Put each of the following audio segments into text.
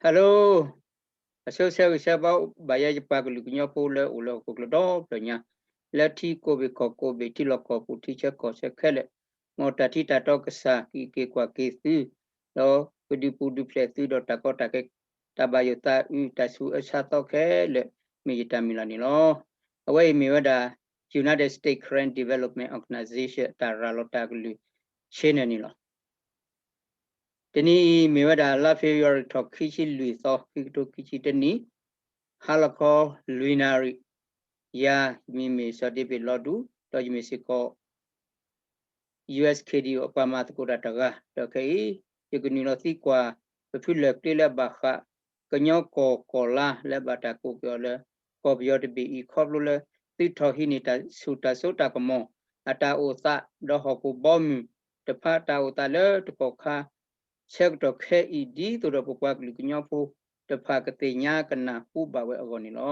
Hello, အဆိဆၢဂ့ၤဆၢဝါဘၣ်ယဲယပှၤကလုာ်ကညီဖိလၢအိၣ်လၢဟီၣ်ခိၣ်ချၢဒီဖျၢၣ်ညါ, လၢထံကိးဘ့ၣ်ကီၢ်ကိးဘ့ၣ် ထံလီၢ်ကီၢ်ပူၤ ထံဆၢကီၢ်ဆၢခဲလၢာ်, မ်တၢ်ထံတၢ်တီကစၢ်ကက့ၤကွၢ်က့ၤသု, ဒီးကဒုးပူၤဒုးဖျဲးသုဒီးတၢ်ကီတၢ်ခဲ, တၢ်ဘၣ်ယိၣ်သးအုး တၢ်ဆူးအဆါသီခဲလၢာ် မ့ၢ်ယတၢ်မုၢ်လၢ်န့ၣ်လီၤ. အဝဲအံၤမ့ၢ်ဝဲဒၣ် United States Karen Development Organization အတၢ်ရၤလီၤတၢ်ကလုၢ် channel န့ၣ်လီၤ. တနံၤအံၤမ့ၢ်ဝဲဒၣ် လါ February ထီၣ်ခံဆံလွံၢ်သီ ခံကထိခံဆံတၢနံၣ်, ဟါလီၤခီလွံၢ်နၣ်ရံၣ်, ယၤ ယမံၤမ့ၢ်စီၤဒ့ဘ့ၣ်လီၤဒူ, ဒီးယမ့ၢ်စ့ၢ်ကီး ယူၢ် အပှၤမၤသကိးတၢ်တဂၤ, ဒီးခဲအံၤ ယကနုာ်လီၤသံကွၢ် ပဖုလၢၢ်ကျ့လၢအဘၣ်ဃး ကညီကီၢ်ကီၢ်လါလၢဘၣ်တၢ်ကိးက့ၤအီၤလၢ ကီၢ်ပယီၤတဘ့ၣ်အံၤ ခီဖျိလၢ သုးထီၣ်ဟံးန့ၢ်တၢ်ဆူၣ်တၢ်စိတၢ်ကမီၤ အတၢ်အိၣ်သး ဒီးဟီၣ်ခိၣ်ဘီမုၢ်တဖၣ်တၢ်အိၣ်သးလၢတကီၢ်ခါ ဆၢကတီၢ်ခဲအံၤ ဒ်သိးဒီးပပှၤကလုာ်ကညီဖိတဖၣ်ကသ့ၣ်ညါကနၢ်ဟူဘၣ်ဝဲအဂီၢ်န့ၣ်လီၤ.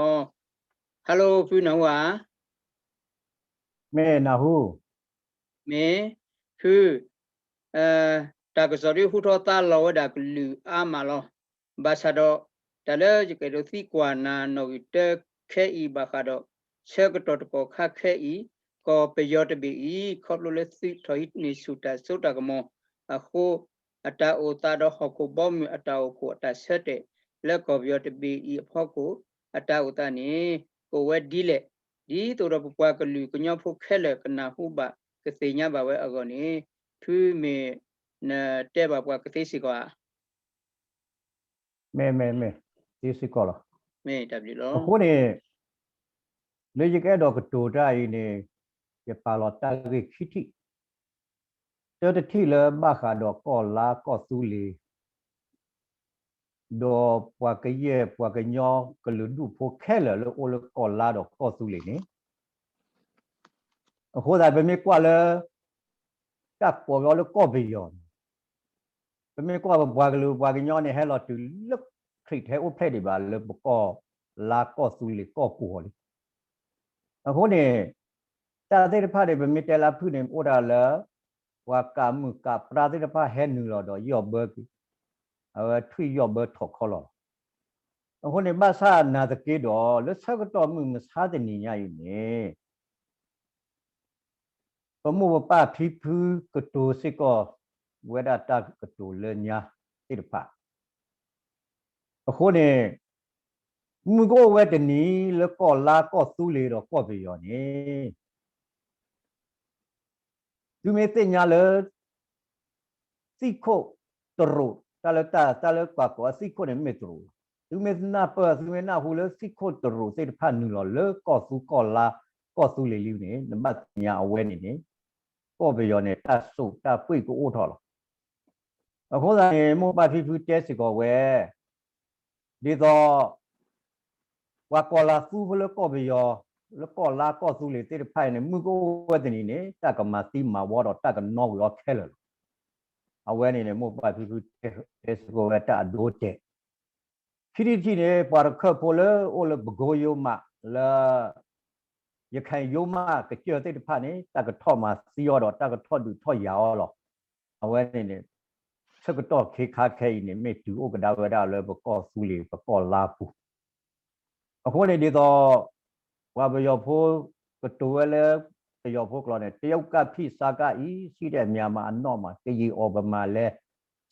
Hello ဖုနၢ်ဟူဧါ. မ့ၢ်နၢ်ဟူ, မ့ၢ်, ဖု, တၢ်ကစီၣ်ဒ်ဟူထီၣ်သါလီၤဝဲဒၣ်ကလုာ်အါမးလီၤ. ဘၣ်ဆၣ်ဒီး တၢ်လၢယကအဲၣ်ဒိးသံကွၢ်နၤနီၣ်ဂံၢ်တၢခဲအံၤဘၣ်ဃးဒီး ဆၢကတီၢ်တကီၢ်ခါခဲအံၤ ကီၢ်ပယီၤတဘ့ၣ်အံၤ ခီဖျိလၢသုးထီၣ်ဟံးန့ၢ်ဆူၣ်တၢ်စိတၢ်ကမီၤအဃိ အတၢ်အိၣ်သးဒီးဟီၣ်ခိၣ်ဘီမုၢ်အတၢ်အိၣ်ဖှိၣ်အတၢ်ဆၢတဲာ်လၢကီၢ်ပယီၤတဘ့ၣ်အံၤအဖီခိၣ် အတၢ်အိၣ်သးန့ၣ် ကအိၣ်ဝဲဒ်လဲၣ်, ဒ်သိးဒီးပပှၤကလုာ်ကညီဖိခဲလၢာ်ကနၢ်ဟူဘၣ်ကသ့ၣ်ညါဘၣ်ဝဲအဂီၢ်န့ၣ် ဖုမ့ၢ်နတဲဘၣ်ပှၤကသ့စ့ၢ်ကီးဧါ. မ့ၢ်, မ့ၢ်, မ့ၢ်, သ့စ့ၢ်ကီးလီၤ. မ့ၢ်တၢ်ဘျုးလီၤ. အဃိန့ၣ် လၢယကအဲၣ်ဒိးကတိၤတၢ်အံၤန့ၣ် ယပာ်လီၤတၢ်ဂ့ၢ်ခံထံၣ်, တၢတထံၣ်လၢဘၣ်ဃးဒီးကီၢ်လါကီၢ်သူလ့ၤ ဒီးပှၤကယဲၢ်ပှၤကညီကလုာ်ဒူၣ်ဖိခဲလၢာ်လၢအိၣ်လၢကီၢ်လါဒီးကီၢ်သူလ့ၤန့ၣ်, အဃိသတးပမ့ၢ်ကွၢ်လၢ တၢ်ကိးက့ၤအီၤလၢကီၢ်ပယီၤန့ၣ် ပမ့ၢ်ကွၢ်ပပှၤကလုာ်ပှၤကညီန့ၣ် ဟဲလီၤတုၤလၢ ခရံာ်တဟဲအိၣ်ဖျဲၣ်ဒံးဘၣ်လၢပကီၢ်လါကီၢ်သူလ့ၤကီၢ်ပူၤအီၤလံ. အဃိန့ၣ် တၢ်သ့ၣ်တဖၣ်န့ၣ် ပမ့ၢ်တဲလၢဖုၣ်န့ၣ် အိၣ်ဒၣ်လၢ ပှၤကးမုၢ်ကးပြါသ့ၣ်တဖၣ်ဟဲနုာ်လီၤဒီးယီၢ်ဘၢက့ၤ, အဝဲထွံၣ်ယီၢ်ဘၢထီၣ်ခီလီၤလီၤ. အဃိန့ၣ် ဘၣ်ဆၣ်နာ်သက့ဒီး လၢဆၢကတီၢ်မုၢ်မဆါတနံၤညါအံၤန့ၣ် ပမိၢ်ပပၢ်ဖံဖုကတိၤစ့ၢ်ကီး ဝဲဒၣ်တၢ်ကတိၤလၢညါသ့ၣ်တဖၣ်, အဃိန့ၣ် မုၢ်ကအိၣ်ဝဲတနံၤလၢကီၢ်လါကီၢ်သူလ့ၤဒီးကီၢ်ပယီၤန့ၣ် သုမ့ၢ်သ့ၣ်ညါလၢ သံၣ်ခိၣ်တရူး တၢ်လၢတၢ် တၢ်လၢပှၤကိးအသံၣ်ခိၣ်န့ၣ်မ့ၢ်တရူးလီၤ. သုမ့ၢ်နၢ်ပၢၢ် သုမ့ၢ်နၢ်ဟူလၢသံၣ်ခိၣ်တရူးသ့ၣ်တဖၣ်နုာ်လီၤလၢကီၢ်သူကီၢ်လါ ကီၢ်သူလ့ၤလံန့ၣ် နဘၣ်သ့ၣ်ညါအဝဲန့ၣ်န့ၣ် ကီၢ်ပယီၤန့ၣ် တၢ်စိးတၢ်ပှ့ၢ်ကအိၣ်ထီၣ်လီၤ. အဃိသတးန့ၣ် မိၢ်ပၢ်ဖံဖုတဲစ့ၢ်ကီးဝဲ ဒ်သိး ပှၤကီၢ်လါသူဖိလၢကီၢ်ပယီၤ လၢကီၢ်လါကီၢ်သူလ့ၤသ့ၣ်တဖၣ်အံၤန့ၣ် မုၢ်ကအိၣ်ဝဲတနံၤန့ၣ် တၢ်ကမၤသံမၤဝီဒီးတၢ်ကနီကွံာ်အီၤခဲလၢာ်လီၤ. အဝဲန့ၣ်န့ၣ် မိၢ်ပၢ်ဖံဖုတဲစ့ၢ်ကီးဝဲတၢ်အဒိတဲာ် ခံထံၣ်တထံၣ်န့ၣ် ပှၤတခၢၣ်ဖိလၢအိၣ်လၢပကိယိမး လၢ ရခိုင်ရိုးမကစၢၢ်သ့ၣ်တဖၣ်န့ၣ် တၢ်ကထီၣ်မၤသံအီၤဒီး တၢ်ကထီၣ်ဒုးထီၣ်ယၤအီၤလီၤ. အဝဲန့ၣ်န့ၣ် ဆၢကတီၢ်ခဲခါခဲအံၤန့ၣ် မ့ၢ်တုၤအိၣ်ကဒါဝဲဒၣ်လၢပကီၢ်သူလ့ၤ ပကီၢ်လါပူၤ အဃိန့ၣ်ဒ်သိး ပှၤပယီၤဖိ ကတိၤဝဲလၢ ပယီၤဖိကျိာ်န့ၣ် တရုတ်ကဖံးစားကဖံး ရှိတဲ့မြန်မာအနောက်မှာ ကရင်အော်ဗမာလည်း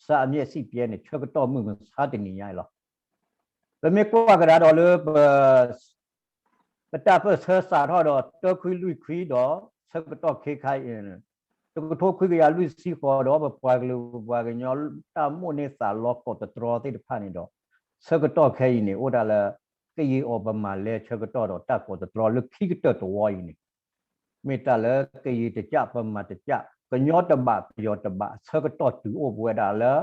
စားအမြတ်ရှိပြဲ န့ၣ် ဆၢကတီၢ်မုၢ်မဆါတနံၤညါအံၤလီၤ. ပမ့ၢ်ကွၢ်ကဒါဒီးလၢပ ပတၢ်ပၢၢ်ဆၢစးထီၣ်ဒီး တၢခွံလွံၢ်ခွံဒီး ဆၢကတီၢ်ခဲခါအံၤ တကထိခွံကယၤလွံၢ်ဆံဃိးဒီး ပပှၤကလုာ်ပပှၤကညီ တၢ်မိၣ်န့ၢ်သးလီကိးတတြီသ့ၣ်တဖၣ်န့ၣ်ဒီး ဆၢကတီၢ်ခဲအံၤန့ၣ် အိၣ်ဒၣ်လၢ ကရင်အော်ဗမာလည်း ဆၢကတီၢ်ဒီးတၢ်ကိးတတြီလၢခံကတၢၢ်တဝီအံၤန့ၣ် မ့ၢ်တၢ်လၢကရင်တကး ဗမာတကး ကညီတဘး ပယီၤတဘး ဆၢကတီၢ်တုၤအိၣ်ပဝဲဒၣ်လၢ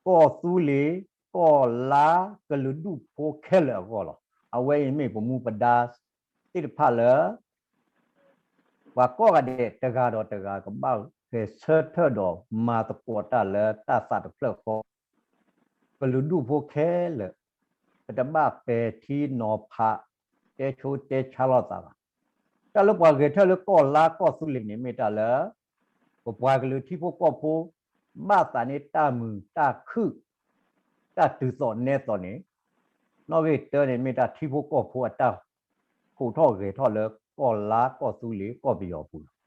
ကီၢ်သူလ့ၤ ကီၢ်လါ ကလုာ်ဒူၣ်ဖိခဲလၢာ်အဂီၢ်လီၤ. အဝဲအံၤမ့ၢ်ပမူပဒါသ့ၣ်တဖၣ်လၢ ပှၤကိးဂၤဒဲးတဂၤဒီးတဂၤကဘၣ်ဂဲၤဆၢထၢၣ်ဒီးမၤသကိးတၢ်လၢတၢ်သးတဖျၢၣ်ဃီ ကလုာ်ဒူၣ်ဖိခဲလၢာ် ပတဘၣ်ပဲာ်ထံနီၤဖး တဲဆိတဲဆါလိာ်သးဘၣ်. တၢ်လၢပှၤဂဲၤဆၢထၢၣ်လၢကီၢ်လါကီၢ်သူလ့ၤန့ၣ် မ့ၢ်တၢ်လၢ ပပှၤကလုာ်ထံဖိကီၢ်ဖိ ဘၣ်သးန့ၢ်တၢ်မုာ်တၢ်ခုၣ် တၢ်တုၤသိးနဲသိးန့ၣ် နီၣ်ဂံၢ်တၢန့ၣ် မ့ၢ်တၢ်ထံဖိကီၢ်ဖိအတၢ်ဟူးထီၣ်ဂဲၤထီၣ်လၢကီၢ်လါကီၢ်သူလ့ၤကီၢ်ပယီၤအပူၤလီၤ.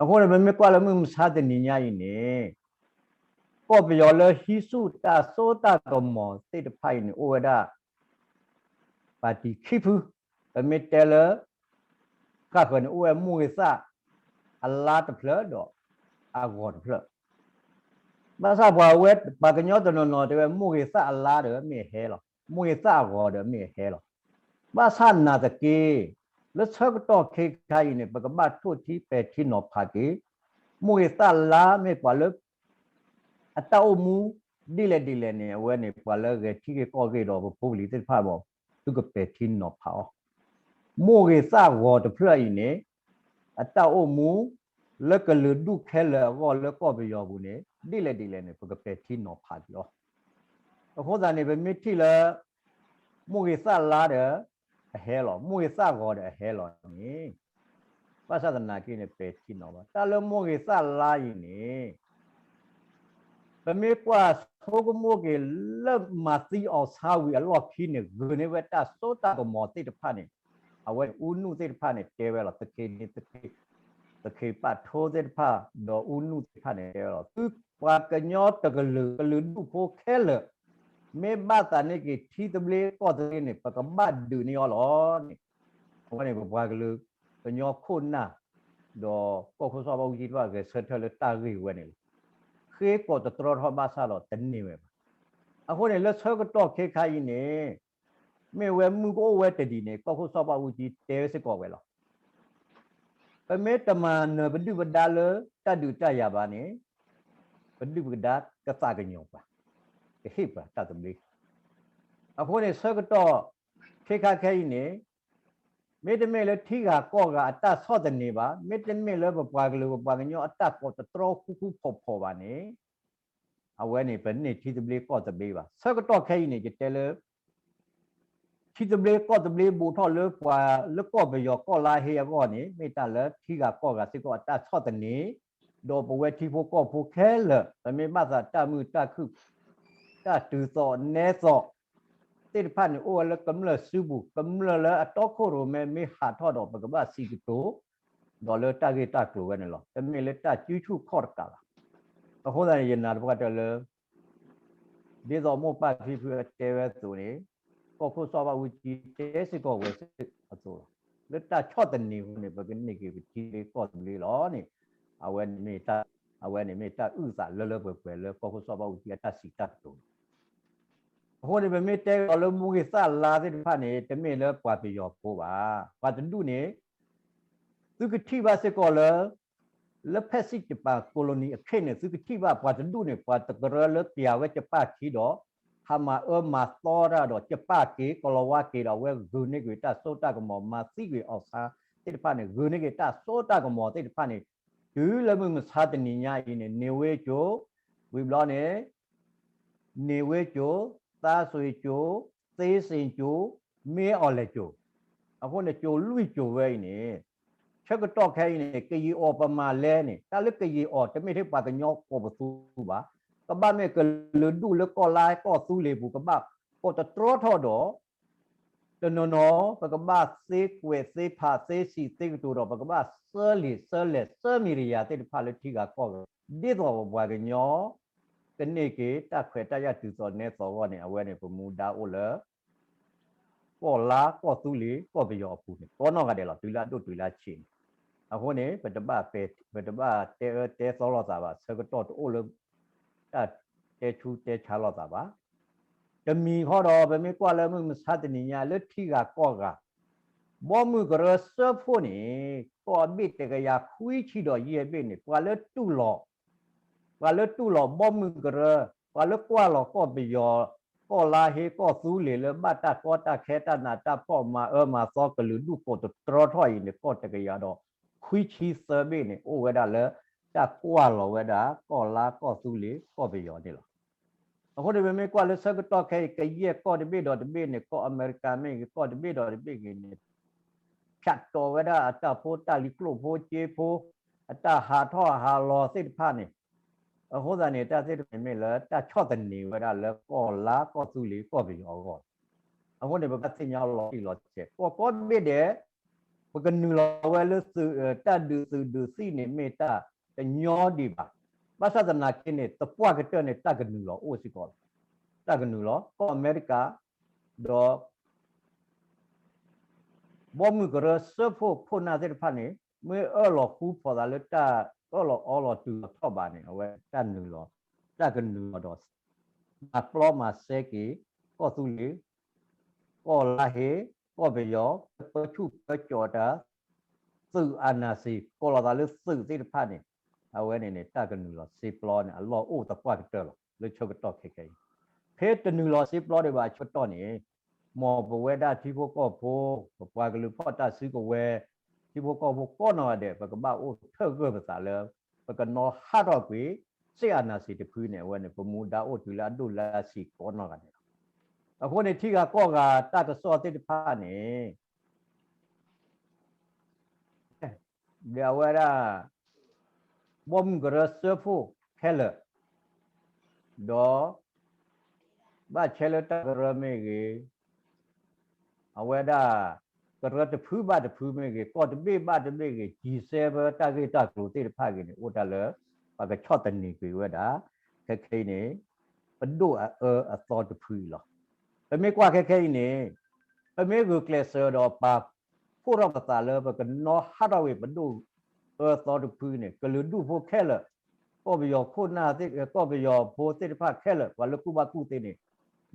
အဃိန့ၣ် ပမ့ၢ်ကွၢ်လၢမုၢ်မဆါတနံၤညါအံၤန့ၣ် ကီၢ်ပယီၤလၢဟံးဆူၣ်တၢ်စိတၢ်ကမီၤသ့ၣ်တဖၣ်အံၤန့ၣ် အိၣ်ဝဲဒၣ် ပၣ်တံၣ်ခံဖု, ပမ့ၢ်တဲလၢ ဃၣ်ဃၢၤန့ၣ် အိၣ်ဝဲမိၢ်ဂ့ၤသၣ်အလါတဖျၢၣ်ဒီးအဂီၤတဖျၢၣ်. ဘၣ်ဆၣ်ပှၤဝဲ ပှၤကညီတနီၤနီၤတဲဝဲ မိၢ်ဂ့ၤသၣ်အလါဒီးမ့ၢ်အဟဲလီၤ, မိၢ်ဂ့ၤသၣ်အဂီၤဒီးမ့ၢ်အဟဲလီၤ. ဘၣ်ဆၣ်နာ်သက့ လၢဆၢကတီၢ်ခဲခါအံၤန့ၣ် ပကဘၣ်ထိၣ်ထံပဲာ်ထံနီၤဖးက့ၤ မိၢ်ဂ့ၤသၣ်လါမ့ၢ်ပှၤလၢ အတၢ်အိၣ်မူ ဒ်လဲၣ်ဒ်လဲၣ်န့ၣ် အဝဲန့ၣ် ပှၤလၢဂဲၤထံဂ့ၢ်ကီၢ်ဂ့ၢ်ဒီးပဖိပလံၤသ့ၣ်တဖၣ်ဘၣ် သုကပဲာ်ထံနီၤဖးအီၤ. မိၢ်ဂ့ၤသၣ်ဂီၤတဖျၢၣ်အံၤန့ၣ် အတၢ်အိၣ်မူ လၢကလုာ်ဒူၣ်ခဲလၢာ်အဂီၢ်လၢကီၢ်ပယီၤပူၤန့ၣ် ဒ်လဲၣ်ဒ်လဲၣ်န့ၣ် ပကပဲာ်ထံနီၤဖးက့ၤအီၤ. အဃိသတးန့ၣ် ပမ့ၢ်ထံၣ်လၢ မိၢ်ဂ့ၤသၣ်လါဒီး အဟဲလီၤ, မိၢ်ဂ့ၤသၣ်ဂီၤဒီးအဟဲလီၤန့ၣ် ဘၣ်ဆၣ်သနာ်က့န့ၣ် ပဲာ်ထံနီၤဘၣ် တၢ်လၢမိၢ်ဂ့ၤသၣ်လါအံၤန့ၣ် ပမ့ၢ်ကွၢ်ဆိကမိၣ်က့ၤလၢမၤသံအီၤဆါဝံၤအလီၢ်ခံန့ၣ် ဂုာ်န့ၢ်ဝဲတၢ်စိတၢ်ကမီၤသ့ၣ်တဖၣ်န့ၣ် အဝဲအူနုၣ်သ့ၣ်တဖၣ်န့ၣ် တဲဝဲလီၤ, သခ့န့ၣ် သခ့ပာ်ထိသ့ၣ်တဖၣ် ဒီးအူနုၣ်သ့ၣ်တဖၣ်န့ၣ် တဲဝဲလီၤ, သုပှၤကညီတကလုာ် ကလုာ်ဒူၣ်ဖိခဲလၢာ် မ့ၢ်ဘၣ်သးန့ၢ်က့ၤထံသဘျ့ကီၢ်သဘျ့န့ၣ် ပကဘၣ်ဒုးန့ၢ်အီၤလီၤန့ၣ် အဝဲန့ၣ် ပပှၤကလုာ်ကညီခိၣ်နၢ် ဒီးကီၢ်ခိၣ်စီၤဘၣ်အူကၠံတဖၣ်ဂဲၤဆၢထၢၣ်လၢတၢ်ဂ့ၢ်ဝဲန့ၣ်လီၤ. ဃ့ကိးတတြီထီၣ်ဘၣ်ဆၣ်ဒီးတန့ၢ်ဝဲဘၣ်. အဃိန့ၣ် လၢဆၢကတီၢ်ခဲခါအံၤန့ၣ် မ့ၢ်ဝဲမုၢ်ကအိၣ်ဝဲတဒံးန့ၣ် ကီၢ်ခိၣ်စီၤဘၣ်အူကၠံတဲစ့ၢ်ကီးဝဲလီၤ. ပမ့ၢ်တမၤနၢၤပဒုၣ်ပဒါလၢတၢ်ဒုးတၢ်ယၤဘၣ်န့ၣ် ပဒုၣ်ပဒါကသးကညီၤပှၤ, ကဟ့ၣ်ပှၤတၢ်သဘျ့. အဃိန့ၣ် ဆၢကတီၢ်ခဲခါခဲအံၤန့ၣ် မ့တမ့ၢ်လၢထံဂၤကီၢ်ဂၤအတၢ်ဆီၣ်သနံးဘၣ်, မ့တမ့ၢ်လၢပပှၤကလုာ်ပပှၤကညီအတၢ်ကိးတတြီဃူဃူဖိးဖိးဘၣ်န့ၣ် အဝဲန့ၣ် ပန့ၢ်ထံသဘျ့ကီၢ်သဘျ့ဘၣ်. ဆၢကတီၢ်ခဲအံၤန့ၣ် ယတဲလၢ ထံသဘျ့ကီၢ်သဘျ့ဘူးထီၣ်လၢပှၤလၢကီၢ်ပယီၤကီၢ်လါဟ့အဂီၢ်န့ၣ် မ့ၢ်တၢ်လၢထံဂၤကီၢ်ဂၤစ့ၢ်ကီးအတၢ်ဆီၣ်သနံး, ဒီးပဝဲထံဖိကီၢ်ဖိခဲလၢာ် ပမ့ၢ်ဘၣ်သးတၢ်မုာ်တၢ်ခုၣ် တၢ်တုၤသိးနဲသိးသ့ၣ်တဖၣ်န့ၣ် အိၣ်ဝဲလၢကမျၢၢ်စုပူၤ, ကမျၢၢ်လၢအတီခိၣ်ရိၣ်မဲမ့ၢ်ဟးထီၣ်ဒီး ပကဘၣ်စံးကတိၤ ဒီးလၢတၢ်ဂ့ၢ်တၢ်ကျိၤဝဲန့ၣ်လီၤ. တမ့ၢ်လၢတၢ်စုဆူၣ်ခီၣ်တကးဘၣ်. အဃိသတးန့ၣ် ယနာ်သပှၢ်တၢၢ်လၢ ဒ်သိးမိၢ်ပၢ်ဖံဖုအတဲဝဲအသိးန့ၣ် ကီၢ်ခိၣ်စီၤဘၣ်အူကၠံတဲစ့ၢ်ကီးဝဲအသိးလီၤ. လၢတၢ်ဆီၣ်သနံးအဃိန့ၣ် ပကန့ၢ်က့ၤပထံသဘျ့ကီၢ်သဘျ့လီၤန့ၣ် အဝဲန့ၣ်မ့ၢ်တၢ်အုၣ်သးလၢလၢပှဲၤပှဲၤလၢကီၢ်ခိၣ်စီၤဘၣ်အူကၠံအတၢ်စံးတၢ်ကတိၤလီၤ. အဃိန့ၣ် ပမ့ၢ်တဲကဒီးလၢမိၢ်ဂ့ၤသၣ်လါသ့ၣ်တဖၣ်န့ၣ် တမ့ၢ်လၢပှၤပယီၤဖိဘၣ်. ပှၤတဒူၣ်န့ၣ် သုကထံၣ်ဘၣ်စ့ၢ်ကီးလၢ လၢဖဲစံးယပၣ် colony အခ့န့ၣ် သုကထံၣ်ဘၣ်ပှၤတဒူၣ်န့ၣ် ပှၤတကရၢလၢပျၢၤဝဲယပၣ်ခံဒီး ဟးမၤအၢမၤသီတၢ်ဒီး ယပၣ်က့ၤ ကလီၤဝါက့ၤဒီး အဝဲဂုာ်န့ၢ်က့ၤတၢ်စိတၢ်ကမီၤ မၤသံကွံာ်အီၣ်ဆါသ့ၣ်တဖၣ်န့ၣ် ဂုာ်န့ၢ်က့ၤတၢ်စိတၢ်ကမီၤသ့ၣ်တဖၣ်န့ၣ် တုၤလၢမုၢ်မဆါတနံၤညါအံၤန့ၣ် န့ၢ်ဝ့ကၠိ ဝံၤဘျီန့ၣ် န့ၢ်ဝ့ကၠိ, သါစွ့ၤကၠိ, သ့စ့ၣ်ကၠိ, မ့အီၣ်လဲၣ်ကၠိ, အဃိန့ၣ် ကၠိလွံၢ်ကၠိဝဲအံၤန့ၣ် ဆၢကတီၢ်ခဲအံၤန့ၣ် ကယံာ်အီၤပမၤလဲၣ်န့ၣ် တၢ်လၢကယံာ်အီၤ တမ့ၢ်ထဲပှၤကညီကိးပသူဘၣ်, ကဘၣ်မ့ၢ်ကလုာ်ဒူၣ်လၢကီၢ်လါကီၢ်သူလ့ၤပူၤ ကဘၣ်ကိးတတြီထီၣ်ဒီး တနီၤနီၤ ပကဘၣ်သ့ကွဲးသ့ဖးသ့စံးသ့ကတိၤဒီး ပကဘၣ်ဆှၢလံာ်ဆှၢလဲၢ်ဆှၢမံၤတယၤသ့ၣ်တဖၣ်လၢထံဂၤကီၢ်ဂၤ ဒ်သိးပပှၤကညီ ကန့ၢ်က့ၤတၢ်ခွဲးတၢ်ယာ်တုၤသိးနဲသိးအဂီၢ်န့ၣ် အဝဲန့ၣ် ပမူဒါအိၣ်လၢ ကီၢ်လါကီၢ်သူလ့ၤကီၢ်ပယီၤအပူၤန့ၣ် ကိးနီၢ်ဂၤဒဲးလီၤ. တုၤလၢအဒိၣ်တုၤလၢအဆံးန့ၣ် အဃိန့ၣ် ပတဘၣ်ပဲ ပတဘၣ်တဲအၢတဲသီလိာ်သးဘၣ်. ဆၢကတီၢ်တအိၣ်လၢ တၢ်တဲဆူတဲဆါလိာ်သးဘၣ်. တမံၤဃီဒီး ပမ့ၢ်ကွၢ်လၢမုၢ်မဆါတနံၤညါ လၢထံဂၤကီၢ်ဂၤ ဘီမုၢ်ကရၢစၢဖှိၣ်န့ၣ် ကီၢ်အဘ့ၣ်တကယၤခွံဆံဒီးယဲၢ်ဘ့ၣ်န့ၣ် ပှၤလၢတူၢ်လိာ် ပှၤလၢတူၢ်လိာ်ဘီမုၢ်ကရၢ, ပှၤလၢကွၢ်လီၤကီၢ်ပယီၤ ကီၢ်လါဟ့ကီၢ်သူလ့ၤလၢဘၣ်တၢ်ကီတၢ်ခဲတၢ်နးတၢ်ဖှီၣ်မၤအၢမၤသီကလုာ်ဒူၣ်ကိးတတြီထီၣ်အံၤန့ၣ် ကီၢ်တကယၤဒီးခွံဆံသၢဘ့ၣ်န့ၣ် အိၣ်ဝဲဒၣ်လၢ တၢ်ကွၢ်လီၤဝဲဒၣ် ကီၢ်လါကီၢ်သူလ့ၤကီၢ်ပယီၤန့ၣ်လီၤ. အဃိန့ၣ် ပမ့ၢ်ကွၢ်လၢဆၢကတီၢ်ခဲအံၤ ကယဲၢ်ကီၢ်တဘ့ၣ်ဒီးတဘ့ၣ်န့ၣ် ကီၢ်အမဲရကၤမ့ၢ်ဂ့ၤ ကီၢ်တဘ့ၣ်ဒီးတဘ့ၣ်ဂ့ၤန့ၣ် ဖၠးတီၤဝဲဒၣ်အတၢ်ဖိတၢ်လံၤကျိၣ်ဖိစ့ဖိ အတၢ်ဟးထီၣ်ဟးလီၤသ့ၣ်တဖၣ်န့ၣ် အဃိသတးန့ၣ် တၢ်သ့ၣ်တဖၣ်န့ၣ်မ့ၢ်လၢတၢ်ဆီၣ်သနံးဝဲဒၣ်လၢကီၢ်လါ ကီၢ်သူလ့ၤ ကီၢ်ပယီၤအဂီၢ်လီၤ. အဃိန့ၣ် ပဘၣ်သ့ၣ်ညါလီၤတံၢ်လီၤဆဲး ကီၢ်ကိးဘ့ၣ်ဒဲး ပကနုာ်လီၤဝဲလၢ တၢ်ဒုးသုးဒုးသံၣ်န့ၣ် မ့ၢ်တၢ်တညီဒံးဘၣ်. ဘၣ်ဆၣ်သနာ်က့န့ၣ် သပှၢ်ကတၢၢ်န့ၣ် တၢ်ကနုာ်လီၤအိၣ်စ့ၢ်ကီးလီၤ. တၢ်ကနုာ်လီၤ ကီၢ်အမဲရကၤ ဒီး ဘီမုၢ်ကရၢစၢဖှိၣ်ခိၣ်နၢ်သ့ၣ်တဖၣ်န့ၣ် မ့ၢ်အၢၣ်လီၤဃူဖိးသးလၢတၢ်အၢၣ်လီၤအီလီၤတုၤလီၤထီၣ်ဘၣ်န့ၣ် အဝဲတၢ်နုာ်လီၤ တၢ်ကနုာ်လီၤဒီး မၤပျီမၤစဲက့ၤ ကီၢ်သူလ့ၤ ကီၢ်လါဟ့ ကီၢ်ပယီၤ ပၢဆူၣ်ပၢကၠီၤတၢ် သုး အာဏာရှင် ကိးလီၤသးလၢသုးသ့ၣ်တဖၣ်န့ၣ် အဝဲန့ၣ်န့ၣ် တၢ်ကနုာ်လီၤစ့ပျီန့ၣ် အလီၢ်အိၣ်သပှၢ်ကတၢၢ်လီၤ လၢဆၢကတီၢ်ခဲခဲအံၤ. ဖဲတနုာ်လီၤစ့ပျီဒံးဘၣ်အဆၢကတီၢ်န့ၣ် မ်ပဝဲဒၣ်ထံဖိကီၢ်ဖိ ပပှၤကလုာ်ဖီၣ်တၢ်စုကဝဲၤ ထံဖိကီၢ်ဖိကိးနီၢ်ဂၤဒဲး ပကဘၣ်အိၣ်ထၢၣ်ဂၢၢ်ပသးလၢ ပကနီၣ်ဟးထီၣ်ကွံာ် စစ်အာဏာရှင် တဖုန့ၣ် အဝဲန့ၣ် ပမူဒါအိၣ်တုၤလၢအဒိၣ်လၢအဆံးကိးနီၢ်ဂၤဒဲးလီၤ. အဃိန့ၣ် ထံဂၤကီၢ်ဂၤတၢ်ကစီၣ်သ့ၣ်တဖၣ်န့ၣ် ဒီးအဝဲဒၣ် ဘီမုၢ်ကရၢစၢဖှိၣ်ခဲလၢာ် ဒီး ဘၣ်ဆဲလၢတၢ်ကရၢမ့ၢ်ဂ့ၤ, အဝဲဒၣ် ကရၢတဖုဘၣ်တဖုမ့ၢ်ဂ့ၤ, ကီၢ်တဘ့ၣ်ဘၣ်တဘ့ၣ်ဂ့ၤ, ကံၤစဲဘၢတၢ်ဂ့ၢ်တၢ်ကျိၤသ့ၣ်တဖၣ်ဂ့ၤန့ၣ် အိၣ်တၢ်လၢ ပှၤကဆီၣ်သနံးကွံာ်ဝဲဒၣ် ခဲခဲအံၤန့ၣ် ပဒိၣ်အအၢအသီတဖုအံၤလီၤ. ပမ့ၢ်ကွၢ်ခဲခဲအံၤန့ၣ် ပမ့ၢ်ဂုာ်ကျဲးစၢးဒီးပာ်ဖှိၣ်ထီၣ်ပသးလၢ ပကနီၣ်ဟးထီၣ်ဝဲပဒိၣ်အၢသီတဖုန့ၣ် ကလုာ်ဒူၣ်ဖိခဲလၢာ်, ကီၢ်ပယီၤခိၣ်နၢ်သ့ၣ်, ကီၢ်ပယီၤဖိသ့ၣ်တဖၣ်ခဲလၢာ် ပှၤလၢကူၣ်ဘၣ်ကူၣ်သ့န့ၣ်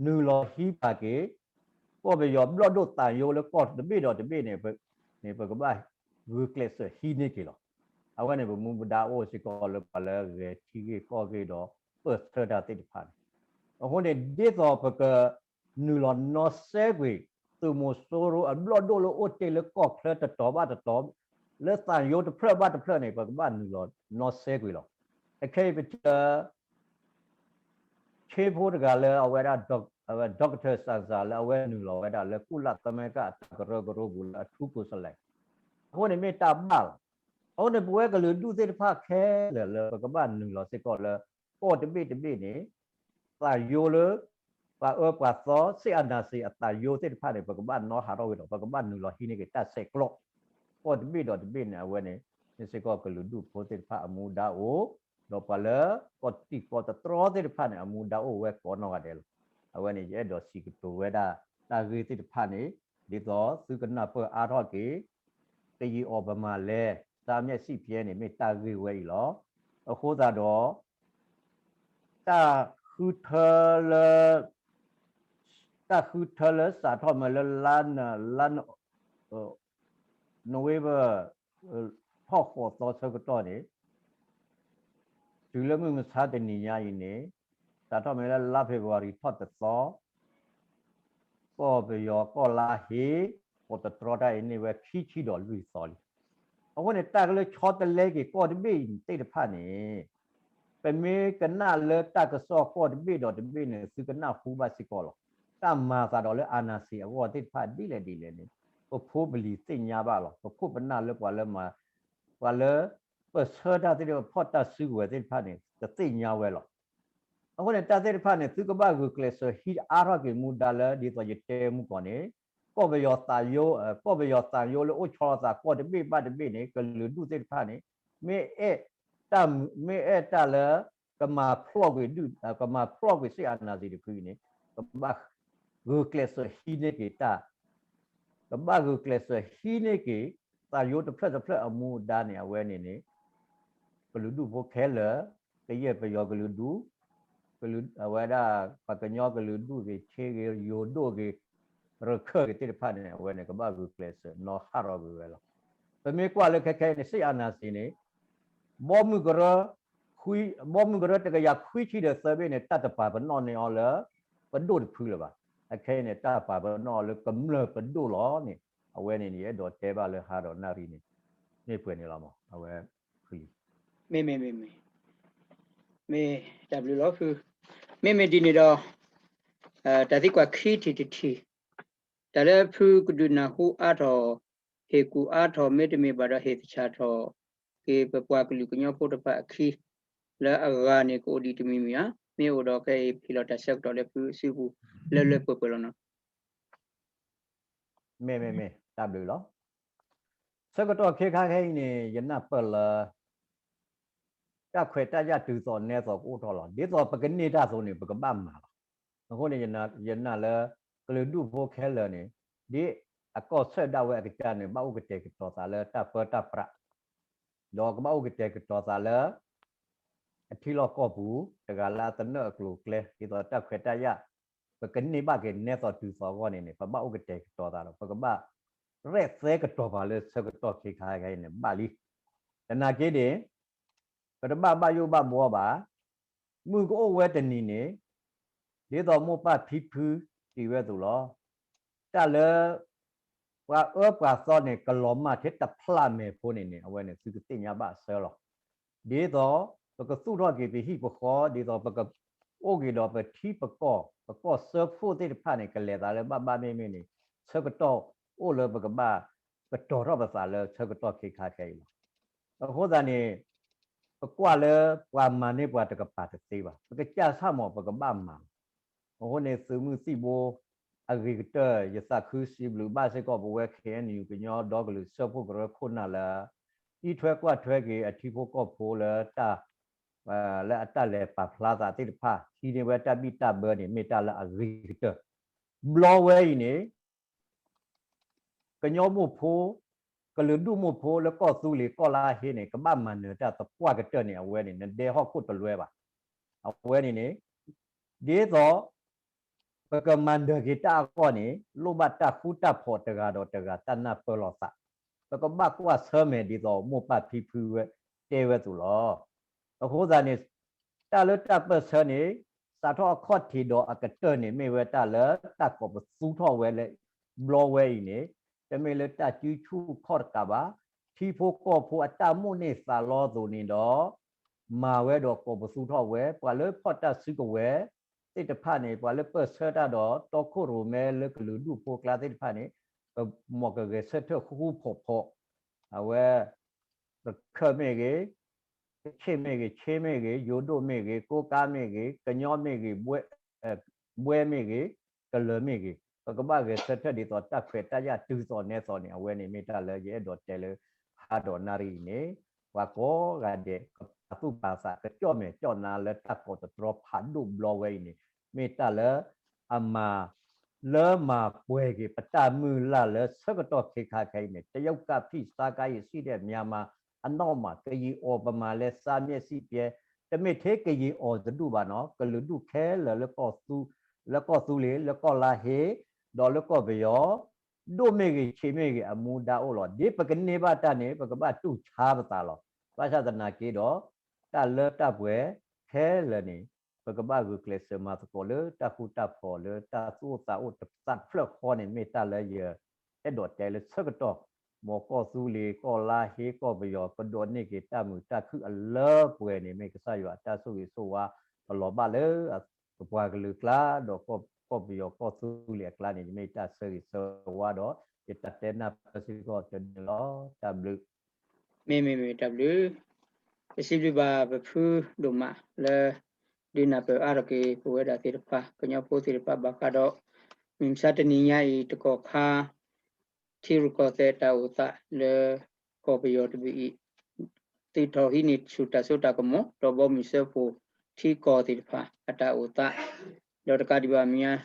နုာ်လီၤဟံးပာ်က့ၤ ကီၢ်ပယီၤဘျီၣ်ဒိၣ်သးယိလၢကီၢ်တဘ့ၣ်ဒီးတဘ့ၣ်န့ၣ် ပ, န့ၣ် ပကဘၣ်ဂုာ်ကျဲးစၢးဟံးန့ၢ်က့ၤလီၤ. အဝဲန့ၣ် ပမူပဒါအိၣ်စ့ၢ်ကီးလၢပှၤလၢဂဲၤထံဂ့ၢ်ကီၢ်ဂ့ၢ်ဒီး ပၢၢ်ဆၢတၢ်သ့ၣ်တဖၣ်န့ၣ်, အဃိန့ၣ် ဒ်သိးပက နုာ်လီၤနီၣ်စဲကွံာ် သုးမီၤစိရိၤအဘျီၣ်ဒိၣ်လၢအိၣ်တ့ၢ်လၢကီၢ်ချၢ တတီၤဘၣ်တတီၤ လၢသးယိတဖျၢၣ်ဘၣ်တဖျၢၣ်န့ၣ် ပကဘၣ်နုာ်လီၤနီၣ်စဲကွံာ်လီၤ. အခဲအံၤပထံၣ်လၢ ဆ့ဖိတဂၤလၢအဝဲဒၣ် doctor Sasa လၢအဝဲနုာ်လီၤဝဲဒၣ်လၢကုလသမဂ္ဂအတၢ်ကရၢကရိပူၤလၢအထူးကိုယ်စားလှယ် အဃိန့ၣ်မ့ၢ်တၢ်ဘၣ်လီၤ. အဃိန့ၣ် ပဝဲကလုာ်ဒူၣ်သ့ၣ်တဖၣ်ခဲလၢာ်လၢပကဘၣ်နုာ်လီၤစ့ၢ်ကီးလၢ ကီၢ်တဘ့ၣ်တဘ့ၣ်န့ၣ် သးယိလၢ ပှၤအၢပှၤသီ စစ်အာဏာရှင် အသးယိသ့ၣ်တဖၣ်န့ၣ် ပကဘၣ်နီၣ်ဟးထီၣ်ဝဲဒီး ပကဘၣ်နုာ်လီၤဟံးန့ၢ်က့ၤတၢ်ဆဲးကျိး ကီၢ်တဘ့ၣ်ဒီးတဘ့ၣ်န့ၣ် အဝဲန့ၣ် မ့ၢ်စ့ၢ်ကီးကလုာ်ဒူၣ်ဖိသ့ၣ်တဖၣ်အမူဒါအိၣ်, ဒီးပှၤလၢကီၢ်တံၢ်ကီၢ်တတြီသ့ၣ်တဖၣ်န့ၣ် အမူဒါအိၣ်ဝဲကိးနီၢ်ဂၤဒဲးလီၤ. အဝဲန့ၣ် ယအဲၣ်ဒိးစံးကတိၤဝဲဒၣ် တၢ်ဂ့ၢ်သ့ၣ်တဖၣ်န့ၣ် ဒ်သိးသုကနၢ်ပၢၢ်အါထီၣ်က့ၤ ကယံာ်အီၤပမၤလဲၣ် တၢ်မျက်စိပြဲန့ၣ် မ့ၢ်တၢ်ဂ့ၢ်ဝဲအံၤလီၤ. အဃိသတးဒီး တၢ်ဃုထၢလၢ တၢ်ဃုထၢလၢစးထီၣ်မ့ၢ်လၢလါ November ထီၣ်ဃိးသီဆၢကတီၢ်န့ၣ် တုၤလၢမုၢ်မဆါတနံၤညါအံၤန့ၣ် စးထီၣ်မ့ၢ်လၢလါ February ထီၣ်တသီ ကီၢ်ပယီၤကီၢ်လါဟ့ ကီၢ်တတြီတၢ်အံၤန့ၢ်ဝဲခံဆံဒီးလွံၢ်သီလံ. အဃိန့ၣ် တၢ်ကလၢဆီတလဲက့ၤကီၢ်တဘ့ၣ်အံၤသ့ၣ်တဖၣ်န့ၣ် ပမ့ၢ်ကနၣ်လၢတၢ်ကစီၣ်ကီၢ်တဘ့ၣ်ဒီးတဘ့ၣ်န့ၣ် သုကနၣ်ဟူဘၣ်စ့ၢ်ကီးလီၤ. တၢ်မၤသးဒီးလၢ အာဏာရှင် အဂီၢ်သ့ၣ်တဖၣ်ဒ်လဲၣ်ဒ်လဲၣ်န့ၣ် ပဖိပလံၤသ့ၣ်ညါဘၣ်လီၤ. ပခိၣ်ပနၢ်လၢပှၤလၢ ပှၤလၢ ပၢၢ်ဆၢတၢ်သ့ၣ်တဖၣ် ဖီၣ်တၢ်စုကဝဲၤသ့ၣ်တဖၣ်န့ၣ် ကသ့ၣ်ညါဝဲလီၤ. အဃိန့ၣ် တၢ်သ့ၣ်တဖၣ်န့ၣ် သုကဘၣ်ဂုာ်ကျဲးစၢးဟံးအါထီၣ်က့ၤမူဒါလၢဒ်သိးယတဲမူကီၢ်န့ၣ် ကီၢ်ပယီၤသးယိ ကီၢ်ပယီၤသးယိလၢအိၣ်ဆီလီၤသးကီၢ်တဘ့ၣ်ဘၣ်တဘ့ၣ်န့ၣ် ကလုာ်ဒူၣ်သ့ၣ်တဖၣ်န့ၣ် မ့ၢ်အဲၣ်တၢ် မ့ၢ်အဲၣ်တၢ်လၢ ကမၤဖျီၣ်ကွံာ်ဒုၣ် ကမၤဖျီၣ်ကွံာ် စစ်အာဏာရှင် တဖုအံၤန့ၣ် ကဘၣ်ဂုာ်ကျဲးစၢးဟံးန့ၢ်က့ၤတၢ် ကဘၣ်ဂုာ်ကျဲးစၢးဟံးန့ၢ်က့ၤ သးယိတဖျၢၣ်တဖျၢၣ်အမူဒါန့ၣ် အဝဲန့ၣ်န့ၣ် ကလုာ်ဒူၣ်ဖိခဲလၢာ် ကယဲၢ်ပယီၤကလုာ်ဒူၣ် အဝဲဒၣ် ပှၤကညီကလုာ်ဒူၣ်ဂ့ၤ ခ့ဂ့ၤ ယိၤဒိၣ်ဂ့ၤ ရခၢၣ်ဂ့ၤသ့ၣ်တဖၣ်န့ၣ် အဝဲန့ၣ် ကဘၣ်ဂုာ်ကျဲးစၢးနီၣ်ဟးထီၣ်ကွံာ်ဝဲလီၤ. ပမ့ၢ်ကွၢ်လၢခဲခဲအံၤန့ၣ် စစ်အာဏာရှင် န့ၣ် ဘီမုၢ်ကရၢ ဘီမုၢ်ကရၢတကယၤခွံဆံဒီးသၢဘ့ၣ်န့ၣ် တၢ်တပာ်ပနီၣ်န့ၢ်အီၤလၢ ပဒိၣ်တဖုလၢၤဘၣ်. အခဲအံၤန့ၣ် တၢ်ပာ်ပနီၣ်အီၤလၢကမျၢၢ်ပဒိၣ်လီၤန့ၣ် အဝဲန့ၣ် ယအဲၣ်ဒိးတဲဘၣ်လၢဟါဒီးနၣ်ရံၣ်န့ၣ် မ့ၢ်ပှဲၤန့ၣ်လီၤမး အဝဲ ဖုလံ မ့မ့မ့မ့ မ့ၢ်တၢ်ဘျုးလီၤဖု, မ့မ့ၢ်ဒ်န့ၣ်ဒီး တၢ်သံကွၢ်ခံထံၣ်တထံၣ်, တၢ်လၢဖုကဒုးနၢ်ဟူအါထီၣ်, ဟ့ၣ်ကူၣ်အါထီၣ် မ့တမ့ၢ်ဘၣ်ဒီးဟ့ၣ်သဆၣ်ထီၣ်က့ၤ ပပှၤကလုာ်ကညီဖိတဖၣ်အခံ, လၢအဂၤန့ၣ်ကအိၣ်ဒံးတမံၤမံၤဧါ, မ့ၢ်အိၣ်ဒီးခဲအံၤဟ့ၣ်လီၤတၢ်ဆၢကတီၢ်လၢဖုအစုပူၤ လၢလၢပှဲၤပှဲၤလီၤနီၤ. မ့ၢ်မ့ၢ်မ့ၢ် တၢ်ဘျုးလီၤ. ဆၢကတီၢ်ခဲခါခဲအံၤန့ၣ် ယနၢ်ပၢၢ်လၢ တၢ်ခွဲးတၢ်ယာ်တုၤသိးနဲသိးကအိၣ်ထီၣ်လီၤ. ဒ်သိးပကန့ၢ်တၢ်အသိးန့ၣ် ပကဘၣ်မၤလီၤ. အဃိန့ၣ် ယနာ်လၢ ကလုာ်ဒူၣ်ဖိခဲလၢာ်န့ၣ် ဒ်အကီၢ်ဆၢဒၣ်ဝဲအကစၢ်န့ၣ် ဘၣ်အိၣ်ကတဲာ်ကတီၤသးလၢတၢ်ပၢတၢ်ပြး ဒီးကဘၣ်အိၣ်ကတဲာ်ကတီၤသးလၢ အထံလီၢ်ကီၢ်ပူၤ တဂၤလၢအသနၢၣ်အကျိၤအကျဲ ဒ်သိးတၢ်ခွဲးတၢ်ယာ် ပကန့ၢ်ဘၣ်က့ၤနဲသိးတုၤသိးအဂီၢ်န့ၣ်န့ၣ် ပဘၣ်အိၣ်ကတဲာ်ကတီၤသးဒီး ပကဘၣ်ရဲၣ်သဲကတီၤပာ်လၢဆၢကတီၢ်ခဲခါခဲအံၤန့ၣ် ဘၣ်လံ. သနာ်က့န့ၣ် ပတဘၣ်ဘၣ်ယိၣ်ဘၣ်ဘှီဘၣ်. မုၢ်ကအိၣ်ဝဲတနံၤန့ၣ် ဒ်သိးမိၢ်ပၢ်ဖံဖုစံးဝဲအသိးလီၤ. တၢ်လၢ ပှၤအၢပှၤသီန့ၣ် ကလီၤမၢ်ထဲတဖျးမဲာ်ဖိန့ၣ်န့ၣ် အဝဲန့ၣ်သုကသ့ၣ်ညါဘၣ်အဆၢလီၤ. ဒ်သိး ပကသူၣ်ထီၣ်က့ၤပဟံၣ်ပဃီ ဒ်သိးပက အိၣ်က့ၤဒီးပထံပကီၢ် ပကီၢ်စၢဖှိၣ်သ့ၣ်တဖၣ်န့ၣ် ကလဲၤသးလၢဘၣ်ဘၣ်မ့ၢ်မ့ၢ်န့ၣ် ဆၢကတီၢ်အိၣ်လၢပကဘၣ် ကတီၤထီၣ်ပသးလၢဆၢကတီၢ်ခဲခါခဲအံၤလီၤ. အဃိသတးန့ၣ် ပကွၢ်လၢပှၤမၤန့ၢ်ပှၤတကပၤတသ့ဘၣ်. ပကစၢ်ဆၣ်မးပကဘၣ်မၤလီၤ. အဃိန့ၣ် သုးမုၢ်သံၣ်ဘိ အဂ့ၤကတၢၢ် ယသးခုစံးဘျုးဘၣ်စ့ၢ်ကီး ပဝဲ ခ့ၣ်အဲၣ်ယူၣ် ကညီဒီကလုာ်စၢဖှိၣ်ကရၢခိၣ်နၢ်လၢ အံးထွဲကွၢ်ထွဲက့ၤအထံဖိကီၢ်ဖိလၢတၢ် လၢအတၢ်လဲၤပာ်ဖျါသးသ့ၣ်တဖၣ် ဟံးန့ၢ်ဝဲတၢ်ဘံၣ်တၢ်ဘၢန့ၣ် မ့ၢ်တၢ်လၢအဂ့ၤကတၢၢ်. ဘျီဝဲအံၤန့ၣ် ကညီမိၢ်ဖိ ကလုာ်ဒူၣ်မိၢ်ဖိလၢကီၢ်သူလ့ၤကီၢ်လါဟ့န့ၣ် ကဘၣ်မၤနၢၤတၢ်သပှၢ်ကတၢၢ်န့ၣ် အဝဲန့ၣ် နဒဲဟီၣ်ခိၣ်တလွဲဘၣ်. အဝဲန့ၣ်န့ၣ် ဒ်သိး ပကမၤနၢၤက့ၤတၢ်အဂီၢ်န့ၣ် လိၣ်ဘၣ်တၢ်ဃူတၢ်ဖိးတဂၤဒီးတဂၤတၢ်နၢ်ပၢၢ်လိာ်သး, ပကဘၣ်ကွၢ်ဆၢၣ်မဲာ်ဒ်သိးမိၢ်ပၢ်ဖံဖုဝဲတဲဝဲအသိးလီၤ. အဃိသတးန့ၣ် တၢ်လၢတၢ်ပၢၢ်ဆၢန့ၣ် စးထီၣ်အခီၣ်ထံးဒီးအကတၢၢ်န့ၣ် မ့ၢ်ဝဲတၢ်လၢတၢ်ကိးပသူထီၣ်ဝဲလၢ ဘျီဝဲအံၤန့ၣ် တမ့ၢ်လၢတၢ်စုဆူၣ်ခီၣ်တကးဘၣ်, ထံဖိကီၢ်ဖိအတၢ်မိၣ်န့ၢ်သးလီအသိးန့ၣ်ဒီး မၤဝဲဒီးကိးပသူထီၣ်ဝဲ ပှၤလၢဖီၣ်တၢ်စုကဝဲၤသ့ၣ်တဖၣ်န့ၣ် ပှၤလၢပၢၢ်ဆၢတၢ်ဒီးတီခိၣ်ရိၣ်မဲလၢကလုာ်ဒူၣ်ဖိအကျါသ့ၣ်တဖၣ်န့ၣ် ပမ့ၢ်ကဂဲၤဆၢထၢၣ်ဃူဃူဖိးဖိး, အဝဲ ရခၢၣ်မ့ၢ်ဂ့ၤ, ကခ့ၣ်မ့ၢ်ဂ့ၤ, ခ့ၣ်မ့ၢ်ဂ့ၤ, ယိၤဒိၣ်မ့ၢ်ဂ့ၤ, ကိးကါမ့ၢ်ဂ့ၤ, ကညီမ့ၢ်ဂ့ၤ, ဘွဲမ့ၢ်ဂ့ၤ, ကလၢၤမ့ၢ်ဂ့ၤ, ပကဘၣ်ဂဲၤဆၢထၢၣ်ဒ်သိးတၢ်ခွဲးတၢ်ယာ်တုၤသိးနဲသိးန့ၣ် အဝဲန့ၣ်မ့ၢ်တၢ်လၢယအဲၣ်ဒိးတဲလၢ ဟါဒီးနၣ်ရံၣ်အံၤန့ၣ် ပှၤကိးဂၤဒဲး ကပာ်သူၣ်ပာ်သး ကကၠီၣ်မဲာ်ကၠီၣ်နါလၢတၢ်ကိးတတြီဖးဒိၣ်ဘျီဝဲအံၤန့ၣ် မ့ၢ်တၢ်လၢ အမၤ လၢမၤပှဲၤက့ၤပတၢ်မုၢ်လၢ်လၢဆၢကတီၢ်ခဲခါခဲအံၤန့ၣ် တရုတ်ကဖံးစားခါအံၤ ရှိတဲ့မြန်မာအနောက်မှာ ကရင်အီၤ ဗမာလည်း စားမျက်စိပြဲ တမ့ၢ်ထဲကရင်အီၤတဒူၣ်ဘၣ်နီၤ ကလုာ်ဒူၣ်ခဲလၢာ်လၢကီၢ်သူ လၢကီၢ်သူလ့ၤ လၢကီၢ်လါဟ့ ဒီးလၢကီၢ်ပယီၤ ဒိၣ်မ့ၢ်ဂ့ၤ ဆံးမ့ၢ်ဂ့ၤ အမူဒါအိၣ်လီၤ. ဒ်ပကန့ၢ်ဘၣ်တၢ်န့ၣ် ပကဘၣ်တူၢ်ဆါပသးလီၤ. ဘၣ်ဆၣ်သနာ်က့ဒီး တၢ်လၢတၢ်ပှဲၤခဲလၢာ်န့ၣ် ပကဘၣ်ဂုာ်ကျဲးစၢးမၤသကိးလၢတၢ်ဃူတၢ်ဖိးလၢတၢ်သူၣ်အိၣ်သးအိၣ်တသးတဖျၢၣ်ဃီန့ၣ် မ့ၢ်တၢ်လၢယအဲၣ်ဒိးတဲလၢဆၢကတီၢ် မ်ကီၢ်သူလ့ၤ ကီၢ်လါဟ့ ကီၢ်ပယီၤ ကဒိးန့ၢ်က့ၤတၢ်မုာ်တၢ်ခုၣ်အလၢပှဲၤန့ၣ် မ့ၢ်ကစၢ်ယွၤအတၢ်ဆိၣ်ဂ့ၤဆိၣ်ဝါ ကလီၤဘၣ်လၢ ပပှၤကလုာ်အကျါ ဒီးကီၢ်ပယီၤကီၢ်သူလ့ၤအကျါန့ၣ် ယမ့ၢ်တၢ်ဆၢဂ့ၤဆၢဝါဒီး ယတၢ်တဲနၢ်ပၢၢ်စ့ၢ်ကီးတန့ၣ်လီၤ. တၢ်ဘျုး မ့မ့ၢ်မ့ၢ်တၢ်ဘျုး ပစံးဘျုးဘၣ်ပဖုဒိၣ်မးလၢ ဒုးနၢ်ပၢၢ်အါထီၣ်က့ၤ ပဝဲဒၣ်သ့ၣ်တဖၣ် ကညီဖိသ့ၣ်တဖၣ် ဘၣ်ဃးဒီး မုၢ်မဆါတနံၤညါအံၤ တကီၢ်ခါ ထံရူၢ်ကီၢ်သဲးတၢ်အိၣ်သးလၢ ကီၢ်ပယီၤတဘ့ၣ်အံၤ သုးထီၣ်ဟံးန့ၢ်ဆူၣ်တၢ်စိတၢ်ကမီၤ ဒီးဘီမုၢ်စၢဖှိၣ်ထံကီၢ်သ့ၣ်တဖၣ် အတၢ်အိၣ်သး ဒီးတကးဒံးဘၣ်မ့ၢ်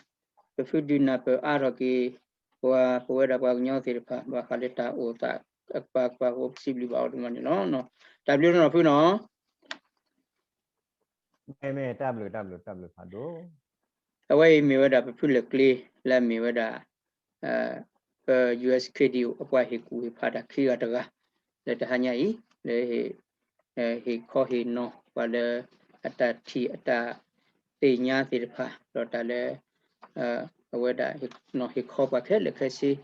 ပဖုဒုးနၢ်ပၢၢ်အါထီၣ်က့ၤ ပှၤပဝဲဒၣ်ပှၤကညီသ့ၣ်တဖၣ် ဘၣ်ဃးလၢတၢ်အိၣ်သးအကပၤကပၤအဃိ ပစံးဘျုးဘၣ်အီၤဒိၣ်မးန့ၣ်လီၤ. တၢ်ဘျုးနီၢ်ဖုနီၤ မ့မ့ၢ်တၢ်ဘျုးတၢ်ဘျုးတၢ်ဘျုးဖးဒိၣ် အဝဲအံၤမ့ၢ်ဝဲဒၣ်ပဖုလဲၤကျ့ လၢအမ့ၢ်ဝဲဒၣ် ပ ယူၢ်အ့းခ့ၣ်ဒီး အပှၤဟ့ၣ်ကူၣ်ဟ့ၣ်ဖးတၢ်ခံဂၤတဂၤ လၢတဟါညါအံၤ လၢ ဟ့ၣ်ခီဟ့ၣ်နီၤပှၤလၢ အတၢ်ထံၣ်အတၢ်သ့ၣ်ညါသ့ၣ်တဖၣ် ဒီးတၢ်လၢ အဝဲဒၣ်နီၤဟ့ၣ်ခီပှၤခဲလၢာ်ခဲဆ့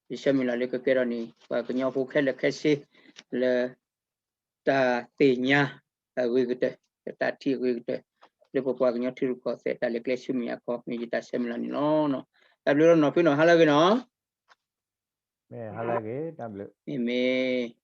ယဆၢမုၢ်လၢ်လၢကကဲထီၣ်န့ၣ် ပှၤကညီဖိခဲလၢာ်ခဲဆ့ လၢ တၢ်သ့ၣ်ညါအဂ့ၤကတၢၢ် တၢ်ထံၣ်အဂ့ၤကတၢၢ် လၢပပှၤကညီထံရူၢ်ကီၢ်သဲး တၢ်လဲၤကျဲဆူမဲာ်ညါခီ မ့ၢ်ယတၢ်ဆၢမုၢ်လၢ်န့ၣ်လီၤ. တၢ်ဘျုးလီၤနီၢ်ဖုနီၤ ဟါလၢအဂ့ၤနီၤ မ့ၢ်